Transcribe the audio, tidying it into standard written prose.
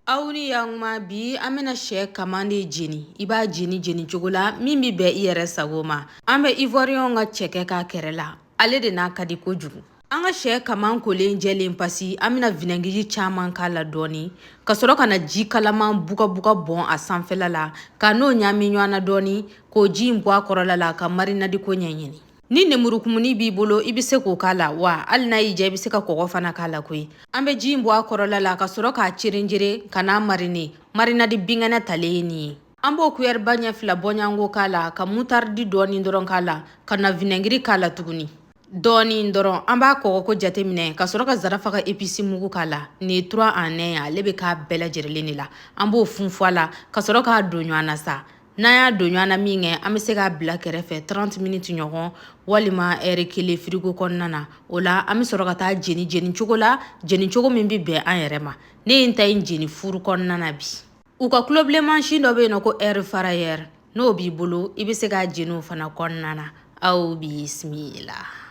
Aw ni yakuma, bi an bɛna sɛ kaman de jeni. I b'a jeni jeni cogo la min bɛ bɛn i yɛrɛ sago ma. An bɛ ivoiriyɛnw ka cɛkɛ k'a kɛrɛ la, ale de n'a ka di kojugu. An ka sɛ kaman kolen jɛlen pasi, an bɛna vinɛgiri caman k'a la dɔɔni, ka sɔrɔ ka na ji kalaman bugabuga bɔn a sanfɛla la, ka n'o ɲami ɲɔgɔn na dɔɔni, k'o ji in bɔ a kɔrɔla la, ka marinadi ko ɲɛɲini. Ni lemurukumuni b'i bolo, i bɛ se k'o k'a la, wa hali n'a y'i diya, i bɛ se ka kɔgɔ fana k'a la koyi. An bɛ ji in bɔ a kɔrɔla la, ka sɔrɔ k'a cerencere ka n'a marine. Marinadi binkɛnɛ talen ye nin ye. An b'o kuyɛriba ɲɛ 2 bɔɲanko k'a la, ka mutaridi dɔɔni dɔrɔn k'a la, ka na vinɛgiri k'a la tuguni dɔɔni dɔrɔn. An b'a kɔgɔko jateminɛ, ka sɔrɔ ka zarafa ka episi mugu k'a la. Nin ye 3 en 1 ye, ale bɛ k'a bɛɛ lajɛlen de la. An b'o funfun a la, ka sɔrɔ k'a don ɲɔgɔn na sa. N'an y'a don ɲɔgɔn na min kɛ, an bɛ se k'a bila kɛrɛfɛ 30 minutes ɲɔgɔn walima ɛri kelen firigo kɔnɔna na. O la, an bɛ sɔrɔ ka taa jeni jeni cogo la, jeni cogo min bɛ bɛn an yɛrɛ ma. Ne ye n ta in jeni furu kɔnɔna na bi. U ka kulo bilenmansin dɔ bɛ yen nɔ ko air fryer, n'o b'i bolo, i bɛ se k'a jeni o fana kɔnɔna na. Aw bisimila.